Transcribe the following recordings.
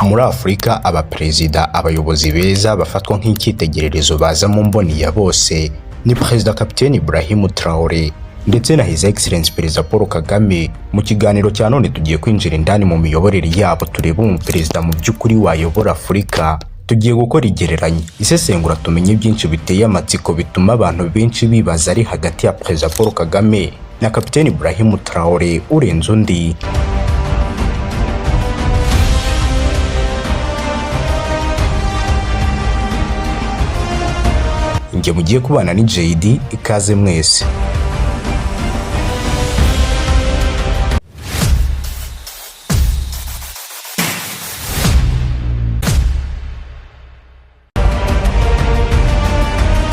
Muri Afurika, abaperezida, abayobozi beza bafatwa nk'icyitegererezo baza mu mboni ya bose ni Perezida Kapiteni Ibrahim Traore ndetse na His Excellency Perezida Paul Kagame. Mu kiganiro cya none tugiye kwinjira indani mu miyoborere yabo, turebe umuperezida mu by'ukuri wayobora Afurika. Tugiye gukora igereranya, isesengura, tumenye byinshi biteye amatsiko bituma abantu benshi bibaza ari hagati ya Perezida Paul Kagame na Kapiteni Ibrahim Traore urenze undi. Njye mugiye kubana ni JD, ikaze mwese.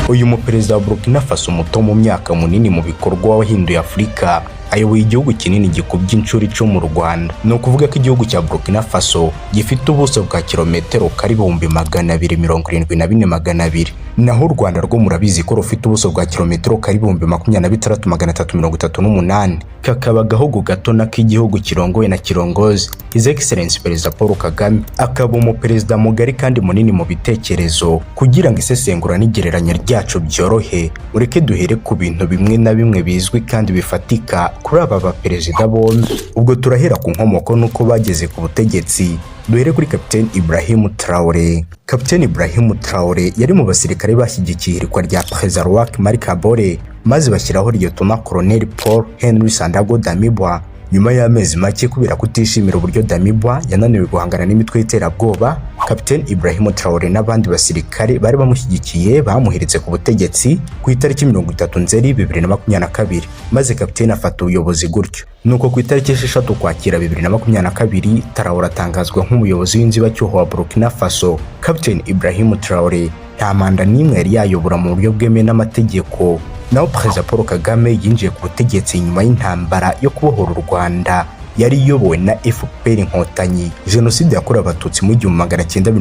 Uyu muperezida wa Burkina Faso, muto mu myaka, munini mu bikorwa, wahinduye Afurika, ayoboye igihugu kinini gikubye inshuro 10 u Rwanda. Ni ukuvuga ko igihugu cya Burkina Faso gifite ubuso bwa kilometero kari 274,200, naho u Rwanda rwo murabizi ko rufite ubuso bwa kilometero kari 26,338, kakaba agahugu gato n'ak'igihugu kirongowe na kirongozi His Excellency Perezida Paul Kagame, akaba umuperezida mugari kandi munini mu bitekerezo. Kugira ngo isesengura n'igereranya ryacu byorohe, ureke duhere ku bintu bimwe na bimwe bizwi kandi bifatika kuri aba baperezida bombi. Ubwo turahera ku nkomoko n'uko bageze ku butegetsi. Duhere kuri Kapiteni Ibrahim Traore. Kapiteni Ibrahim Traore yari mu basirikare bashyigikiye ihirikwa rya Perezida Roch Marc Kabore, maze bashyiraho Lieutenant Colonel Paul Henry Sandaogo Damiba. Nyuma y'amezi make, kubera kutishimira uburyo Damiba yananiwe guhangana n'imitwe y'iterabwoba, Kapiteni Ibrahim Traore n'abandi basirikare bari bamushyigikiye bamuhiritse ku butegetsi ku itariki 30 Nzeri 2022, maze Kapiteni afata ubuyobozi gutyo. Nuko ku itariki 6 Ukwakira 2022, Traore atangazwa nk'umuyobozi w'inzibacyuho wa Burkina Faso. Kapiteni Ibrahim Traore nta manda n'imwe yari yayobora mu buryo bwemewe n'amategeko. Naho Perezida Paul Kagame yinjiye ku butegetsi nyuma y'intambara yo kubohora u Rwanda yari iyobowe na FPR Inkotanyi. Jenoside yakorewe Abatutsi mu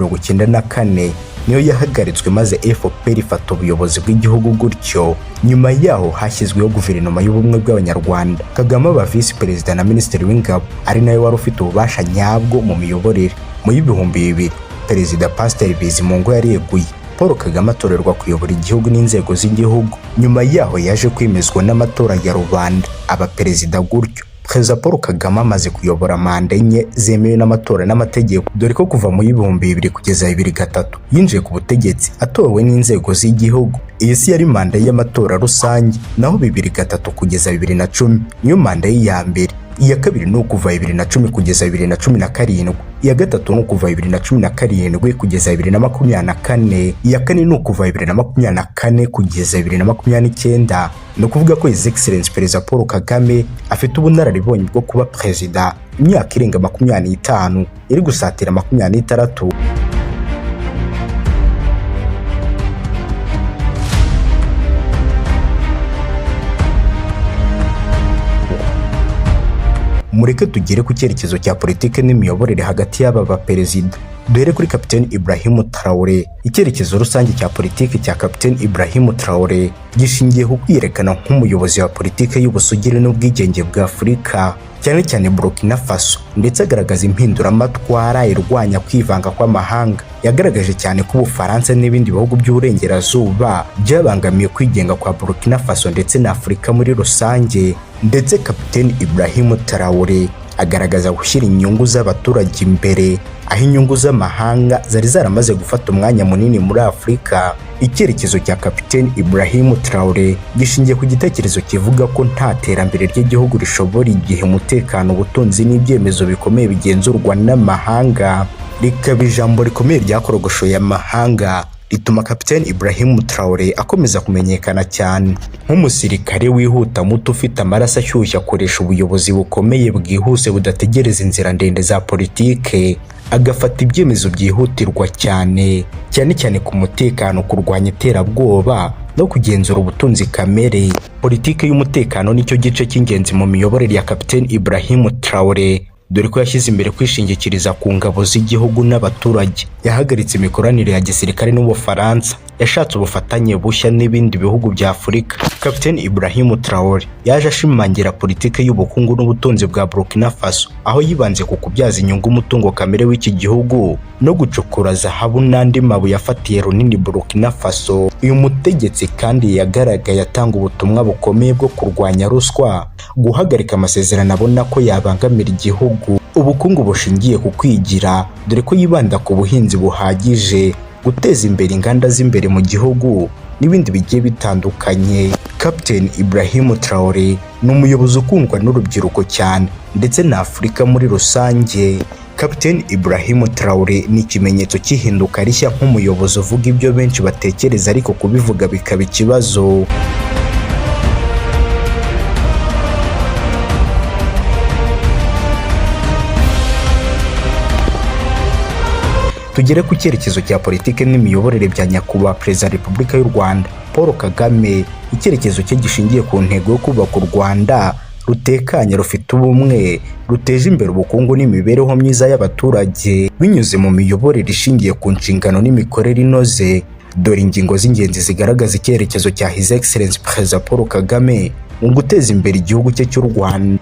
1994 niyo yahagaritswe, maze FPR ifata ubuyobozi bw'igihugu gutyo. Nyuma yaho hashyizweho guverinoma y'ubumwe bw'Abanyarwanda, Kagame aba visi perezida na minisitiri w'ingabo, ari nawe wari ufite ububasha nyabwo mu miyoborere. Mu 2000, Perezida Pasiteri Bizimungu yareguye, Paul Kagame atorerwa kuyobora igihugu n'inzego z'igihugu. Nyuma yaho yaje kwemezwa n'amatora ya rubanda, aba perezida gutyo. Perezida Paul Kagame amaze kuyobora manda enye zemewe n'amatora n'amategeko, dore ko kuva mu 2000 kugeza 2003 yinjiye ku butegetsi atowe n'inzego z'igihugu. Iyi si yari manda y'amatora rusange. Naho 2003 kugeza 2010 niyo manda ye ya mbere. Iya kabiri ni ukuva 2010 kugeza 2017. Iya gatatu ni ukuva 2017 kugeza 2024. Iya kane ni ukuva 2024 kugeza 2029. Ni ukuvuga ko His Excellency Perezida Paul Kagame afite ubunararibonye bwo kuba perezida imyaka irenga 25, iri gusatira 26. Mureke tugere ku cyerekezo cya politike n'imiyoborere hagati y'aba baperezida. Duhere kuri Kapiteni Ibrahim Traore. Icyerekezo rusange cya politike cya Kapiteni Ibrahim Traore gishingiye ku kwiyerekana nk'umuyobozi wa politike y'ubusugire n'ubwigenge bwa Afurika, cyane cyane Burkina Faso, ndetse agaragaza impinduramatwara irwanya kwivanga kw'amahanga. Yagaragaje cyane ko Ubufaransa n'ibindi bihugu by'uburengerazuba byabangamiye kwigenga kwa Burkina Faso ndetse na Afurika muri rusange. Ndetse Kapiteni Ibrahim Traore agaragaza gushyira inyungu z'abaturage imbere, aho inyungu z'amahanga zari zaramaze gufata umwanya munini muri Afurika. Icyerekezo cya Kapiteni Ibrahim Traore gishingiye ku gitekerezo kivuga ko nta terambere ry'igihugu rishobora igihe umutekano, ubutunzi n'ibyemezo bikomeye bigenzurwa n'amahanga. Rikaba ijambo rikomeye ryakorogoshoye amahanga, rituma Kapiteni Ibrahim Traore akomeza kumenyekana cyane nk'umusirikare wihuta, muto, ufite amaraso ashyushye, akoresha ubuyobozi bukomeye bwihuse, budategereza inzira ndende za politike, agafata ibyemezo byihutirwa cyane cyane cyane ku mutekano, kurwanya iterabwoba no kugenzura ubutunzi kamere. Politike y'umutekano nicyo gice cy'ingenzi mu miyoborere ya Kapiteni Ibrahim Traore. Dore ko yashyize imbere kwishingikiriza ku ngabo z'igihugu n'abaturage. Yahagaritse imikoranire ya gisirikare n'Ubufaransa, yashatse ubufatanye bushya n'ibindi bihugu bya Afurika. Kapiteni Ibrahim Traore yaje ashimangira politiki y'ubukungu n'ubutunzi bwa Burkina Faso, aho yibanze ku kubyaza inyungu umutungo kamere w'iki gihugu no gucukura zahabu n'andi mabuye afatiye runini Burkina Faso. Uyu mutegetsi kandi yagaragaye atanga ubutumwa bukomeye bwo kurwanya ruswa, guhagarika amasezerano abona ko yabangamira igihugu, ubukungu bushingiye ku kwigira, dore ko yibanda ku buhinzi buhagije, guteza imbere inganda z'imbere mu gihugu n'ibindi bigiye bitandukanye. Captain Ibrahim Traore ni umuyobozi ukundwa n'urubyiruko cyane ndetse na Afurika muri rusange. Captain Ibrahim Traore ni ikimenyetso cy'ihinduka rishya nk'umuyobozi uvuga ibyo benshi batekereza ariko kubivuga bikaba ikibazo. Tugere ku cyerekezo cya politiki n'imiyoborere bya Nyakubahwa Perezida wa Repubulika y'u Rwanda Paul Kagame. Icyerekezo cye gishingiye ku ntego yo kubaka u Rwanda rutekanye, rufite ubumwe, ruteje imbere ubukungu n'imibereho myiza y'abaturage binyuze mu miyoborere ishingiye ku nshingano n'imikorere inoze. Dore ingingo z'ingenzi zigaragaza icyerekezo cya His Excellency Perezida Paul Kagame mu guteza imbere igihugu cye cy'u Rwanda.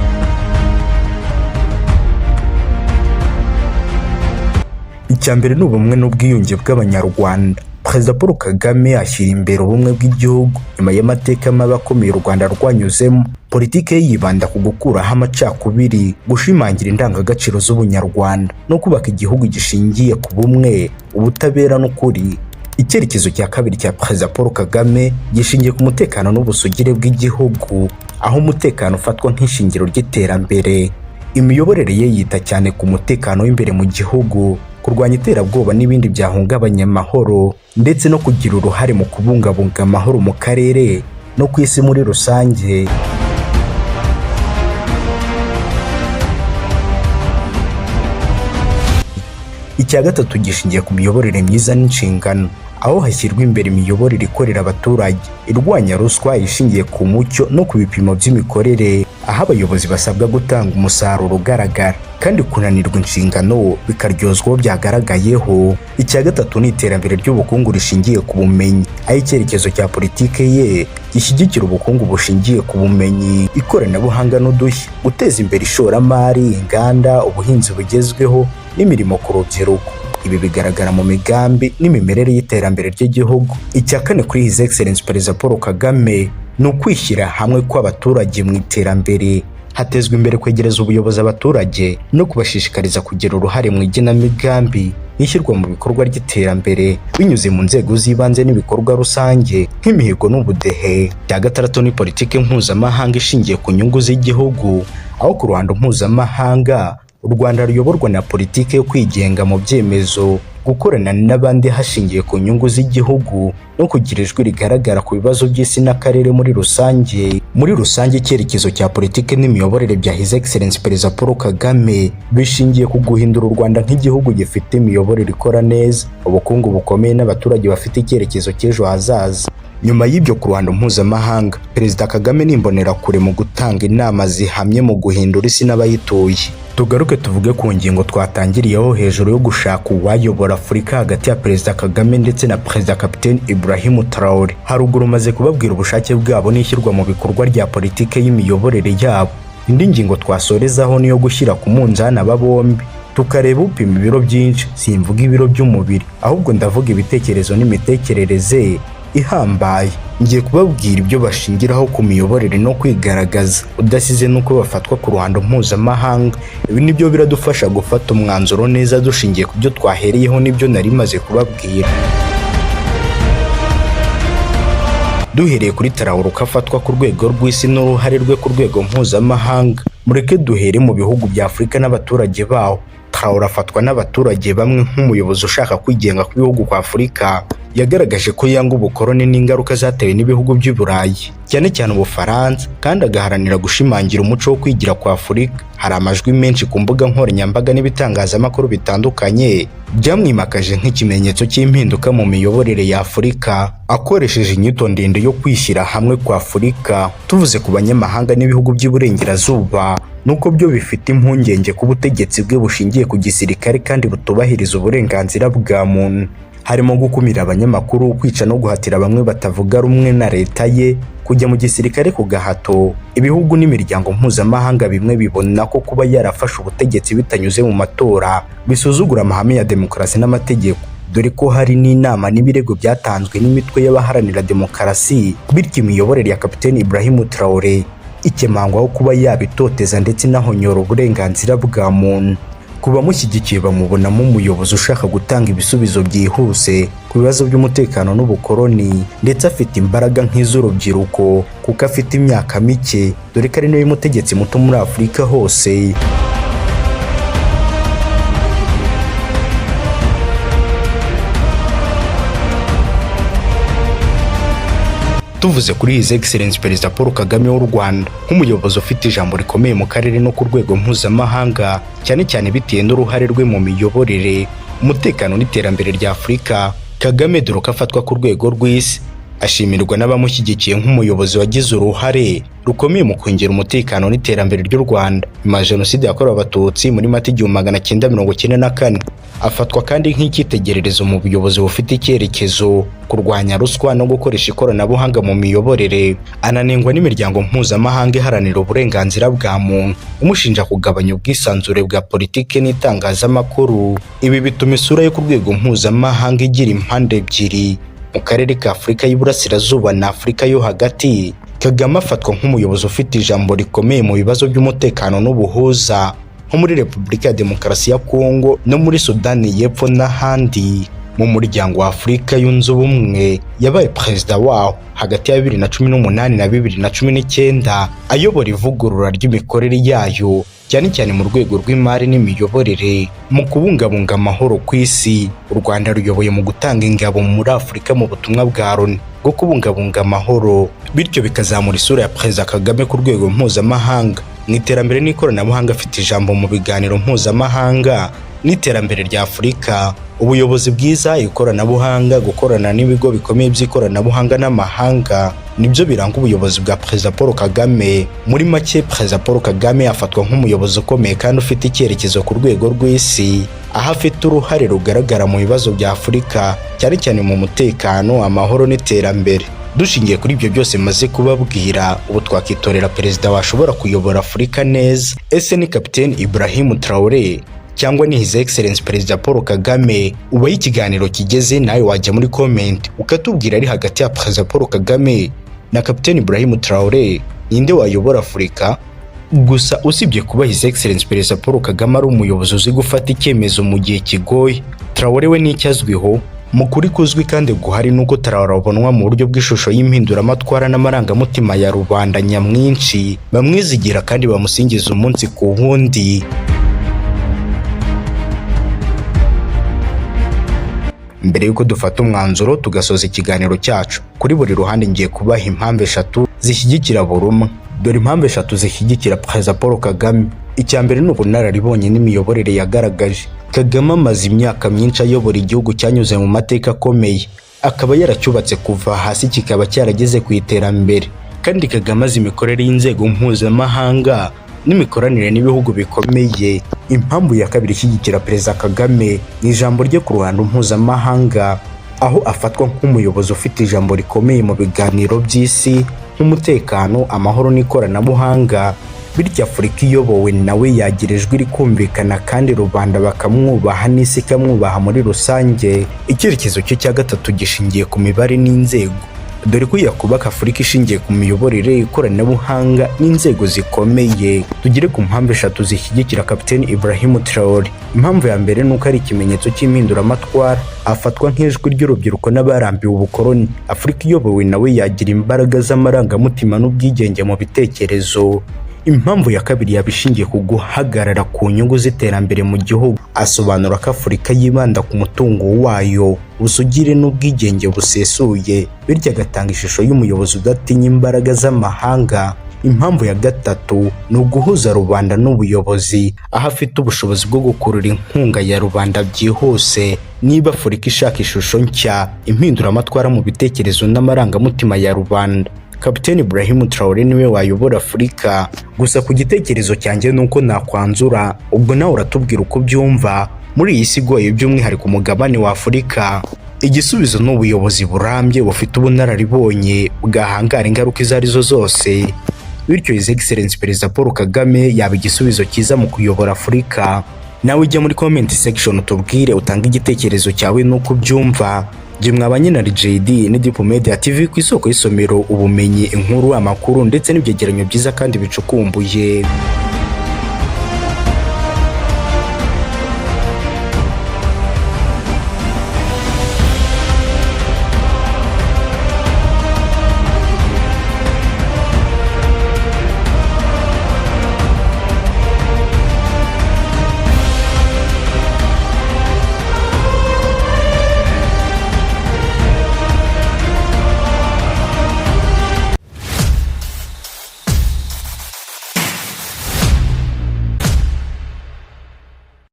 Icya mbere ni ubumwe n'ubwiyunge bw'Abanyarwanda. Perezida Paul Kagame ashyira imbere ubumwe bw'igihugu nyuma y'amateka mabi akomeye u Rwanda rwanyuzemo. Politiki ye yibanda ku gukuraho amacakubiri, gushimangira indangagaciro z'ubunyarwanda no kubaka igihugu gishingiye ku bumwe, ubutabera n'ukuri. Icyerekezo cya kabiri cya Perezida Paul Kagame gishingiye ku mutekano n'ubusugire bw'igihugu, aho umutekano ufatwa nk'ishingiro ry'iterambere. Imiyoborere ye yita cyane ku mutekano w'imbere mu gihugu, kurwanya iterabwoba n'ibindi byahungabanya amahoro, ndetse no kugira uruhare mu kubungabunga amahoro mu karere no ku isi muri rusange. Icya gatatu gishingiye ku miyoborere myiza n'inshingano, aho hashyirwa imbere imiyoborere ikorera abaturage, irwanya ruswa, ishingiye ku mucyo no ku bipimo by'imikorere, aho abayobozi basabwa gutanga umusaruro ugaragara kandi kunanirwa inshingano bikaryozwa uwo byagaragayeho. Icya gatatu ni iterambere ry'ubukungu rishingiye ku bumenyi, aho icyerekezo cya politike ye gishyigikira ubukungu bushingiye ku bumenyi, ikoranabuhanga n'udushya, guteza imbere ishoramari, inganda, ubuhinzi bugezweho n'imirimo ku rubyiruko. Ibi bigaragara mu migambi n'imimerere y'iterambere ry'igihugu. Icya kane kuri His Excellency Perezida Paul Kagame ni ukwishyira hamwe kw'abaturage mu iterambere. Hatezwa imbere kwegereza ubuyobozi abaturage no kubashishikariza kugira uruhare mu igenamigambi n'ishyirwa mu bikorwa ry'iterambere binyuze mu nzego z'ibanze n'ibikorwa rusange nk'imihigo n'ubudehe. Icya gatandatu ni politiki mpuzamahanga ishingiye ku nyungu z'igihugu, aho ku ruhando mpuzamahanga u Rwanda ruyoborwa na politiki yo kwigenga mu byemezo, gukorana n'abandi hashingiye ku nyungu z'igihugu no kugira ijwi rigaragara ku bibazo by'isi n'akarere muri rusange. Muri rusange, icyerekezo cya politiki n'imiyoborere bya His Excellency Perezida Paul Kagame bishingiye ku guhindura u Rwanda nk'igihugu gifite imiyoborere ikora neza, ubukungu bukomeye n'abaturage bafite icyerekezo cy'ejo hazaza. Nyuma y'ibyo, ku ruhando mpuzamahanga, Perezida Kagame ni imbonerakure mu gutanga inama zihamye mu guhindura isi n'abayituye. Tugaruke tuvuge ku ngingo twatangiriyeho hejuru yo gushaka uwayobora Afurika hagati ya Perezida Kagame ndetse na Perezida Kapiteni Ibrahim Traore. Haruguru maze kubabwira ubushake bwabo n'ishyirwa mu bikorwa rya politike y'imiyoborere yabo. Indi ngingo twasorezaho niyo gushyira ku munzani aba bombi, tukareba upima ibiro byinshi. Simvuga ibiro by'umubiri, ahubwo ndavuga ibitekerezo n'imitekerereze ihambaye. Ngiye kubabwira ibyo bashingiraho ku miyoborere no kwigaragaza, udasize n'uko bafatwa ku ruhando mpuzamahanga. Ibi nibyo biradufasha gufata umwanzuro neza dushingiye ku byo twahereyeho n'ibyo nari maze kubabwira. Duhereye kuri Traore uko afatwa ku rwego rw'isi n'uruhare rwe ku rwego mpuzamahanga, mureke duhere mu bihugu bya Afurika n'abaturage bawo. Traore afatwa n'abaturage bamwe nk'umuyobozi ushaka kwigenga ku bihugu kwa Afurika. Yagaragaje ko yanga ubukoloni n'ingaruka zatewe n'ibihugu by'i Burayi, cyane cyane Ubufaransa, kandi agaharanira gushimangira umuco wo kwigira kwa Afurika. Hari amajwi menshi ku mbuga nkoranyambaga n'ibitangazamakuru bitandukanye byamwimakaje nk'ikimenyetso cy'impinduka mu miyoborere ya Afurika, akoresheje inyito ndende yo kwishyira hamwe kwa Afurika. Tuvuze ku banyamahanga n'ibihugu by'iburengerazuba, Nuko byo bifite impungenge ku butegetsi bwe bushingiye ku gisirikare kandi butubahiriza uburenganzira bwa muntu, harimo gukumira abanyamakuru, kwica no guhatira bamwe batavuga rumwe na leta ye kujya mu gisirikare ku gahato. Ibihugu n'imiryango mpuzamahanga bimwe bibona ko kuba yarafashe ubutegetsi bitanyuze mu matora bisuzugura amahame ya demokarasi n'amategeko, dore ko hari n'inama n'ibirego byatanzwe n'imitwe y'abaharanira demokarasi. Bityo imiyoborere ya Kapiteni Ibrahim Traore ikemangwaho kuba yabitoteza ndetse inahonyora uburenganzira bwa muntu. Ku bamushyigikiye, bamubonamo umuyobozi ushaka gutanga ibisubizo byihuse ku bibazo by'umutekano n'ubukoroni, ndetse afite imbaraga nk'iz'urubyiruko kuko afite imyaka mike, dore ko ari nawe mutegetsi muto muri Afurika hose. Tuvuze kuri His Excellence Perezida Paul Kagame w'u Rwanda nk'umuyobozi ufite ijambo rikomeye mu karere no ku rwego mpuzamahanga, cyane cyane bitewe n'uruhare rwe mu miyoborere, umutekano n'iterambere rya Afurika. Kagame, dore ko afatwa ku rwego rw'isi, ashimirwa n'abamushyigikiye nk'umuyobozi wagize uruhare rukomeye mu kongera umutekano n'iterambere ry'u Rwanda nyuma ya Jenoside yakorewe Abatutsi muri Mata 1994. Afatwa kandi nk'icyitegererezo mu buyobozi bufite icyerekezo, kurwanya ruswa no gukoresha ikoranabuhanga mu miyoborere. Ananengwa n'imiryango mpuzamahanga iharanira uburenganzira bwa muntu, imushinja kugabanya ubwisanzure bwa politiki n'itangazamakuru. Ibi bituma isura ye ku rwego mpuzamahanga igira impande ebyiri. Mu karere ka Afurika y'Iburasirazuba na Afurika yo hagati, Kagame afatwa nk'umuyobozi ufite ijambo rikomeye mu bibazo by'umutekano n'ubuhuza, nko muri Repubulika ya Demokarasi ya Kongo no muri Sudani y'Epfo n'ahandi. Mu Muryango wa Afurika Yunze Ubumwe, yabaye perezida wawo hagati ya 2018 na 2019, ayobora ivugurura ry'imikorere yayo, cyane cyane mu rwego rw'imari n'imiyoborere. Mu kubungabunga amahoro ku isi, u Rwanda ruyoboye mu gutanga ingabo muri Afurika mu butumwa bwa Loni bwo kubungabunga amahoro, bityo bikazamura isura ya Perezida Kagame ku rwego mpuzamahanga. Mu iterambere n'ikoranabuhanga, afite ijambo mu biganiro mpuzamahanga n'iterambere rya Afurika. Ubuyobozi bwiza, ikoranabuhanga, gukorana n'ibigo bikomeye by'ikoranabuhanga n'amahanga nibyo biranga ubuyobozi bwa Perezida Paul Kagame. Muri make, Perezida Paul Kagame afatwa nk'umuyobozi ukomeye kandi ufite icyerekezo ku rwego rw'isi, aho afite uruhare rugaragara mu bibazo bya Afurika, cyane cyane mu mutekano, amahoro n'iterambere. Dushingiye kuri ibyo byose maze kubabwira, ubu twakitorera perezida washobora kuyobora Afurika neza. Ese ni Kapiteni Ibrahim Traore cyangwa ni His Excellence Perezida Paul Kagame? Ubaye ikiganiro kigeze, nawe wajya muri comment ukatubwira, ari hagati ya Perezida Paul Kagame na Kapiteni Ibrahim Traore, ninde wayobora Afurika? Gusa usibye kuba His Excellence Perezida Paul Kagame ari umuyobozi uzi gufata icyemezo mu gihe kigoye, Traore we n'icyo azwiho mu kuri kuzwi kandi guhari nuko Traore abonwa mu buryo bw'ishusho y'impinduramatwara n'amarangamutima ya rubanda nyamwinshi bamwizigira kandi bamusingiza umunsi ku wundi. Mbere y'uko dufata umwanzuro tugasoza ikiganiro cyacu, kuri buri ruhande ngiye kubaha impamvu eshatu zishyigikira buri umwe. Dore impamvu eshatu zishyigikira Perezida Paul Kagame. Icya mbere ni ubunararibonye n'imiyoborere yagaragaje. Kagame amaze imyaka myinshi ayobora igihugu cyanyuze mu mateka akomeye, akaba yaracyubatse kuva hasi kikaba cyarageze ku iterambere. Kandi Kagame azi imikorere y'inzego mpuzamahanga n'imikoranire n'ibihugu bikomeye. Impamvu ya kabiri ishyigikira Perezida Kagame ni ijambo rye ku ruhando mpuzamahanga, aho afatwa nk'umuyobozi ufite ijambo rikomeye mu biganiro by'isi nk'umutekano, amahoro n'ikoranabuhanga. Bityo Afurika iyobowe nawe yagira ijwi rikumvikana kandi rubanda bakamwubaha n'isi ikamwubaha muri rusange. Icyerekezo cye cya gatatu gishingiye ku mibare n'inzego, dore ko yakubaka Afurika ishingiye ku miyoborere, ikoranabuhanga n'inzego zikomeye. Tugere ku mpamvu eshatu zishyigikira Kapiteni Ibrahim Traore. Impamvu ya mbere ni uko ari ikimenyetso cy'impinduramatwara, afatwa nk'ijwi ry'urubyiruko n'abarambiwe ubukoloni. Afurika iyobowe nawe yagira imbaraga z'amarangamutima n'ubwigenge mu bitekerezo. Impamvu ya kabiri yaba ishingiye ku guhagarara ku nyungu z'iterambere mu gihugu. Asobanura ko Afurika yibanda ku mutungo wayo, ubusugire n'ubwigenge busesuye, bityo agatanga ishusho y'umuyobozi udatinya imbaraga z'amahanga. Impamvu ya gatatu ni uguhuza rubanda n'ubuyobozi, aho afite ubushobozi bwo gukurura inkunga ya rubanda byihuse. Niba Afurika ishaka ishusho nshya, impinduramatwara mu bitekerezo n'amarangamutima ya rubanda, Kapiteni Ibrahim Traore niwe wayobora Afurika. Gusa ku gitekerezo cyanjye nuko nakwanzura, ubwo nawe uratubwira uko ubyumva. Muri iyi si igoye, by'umwihariko umugabane wa Afurika, igisubizo ni ubuyobozi burambye, bufite ubunararibonye, bwahangara ingaruka izo arizo zose. Bityo His Excellency Perezida Paul Kagame yaba igisubizo cyiza mu kuyobora Afurika. Nawe ujya muri comment section utubwire, utange igitekerezo cyawe n'uko ubyumva. Jye mwabanye na JD ni Deep Media TV, ku isoko y'isomero, ubumenyi, inkuru, amakuru ndetse n'ibyegeranyo byiza kandi bicukumbuye.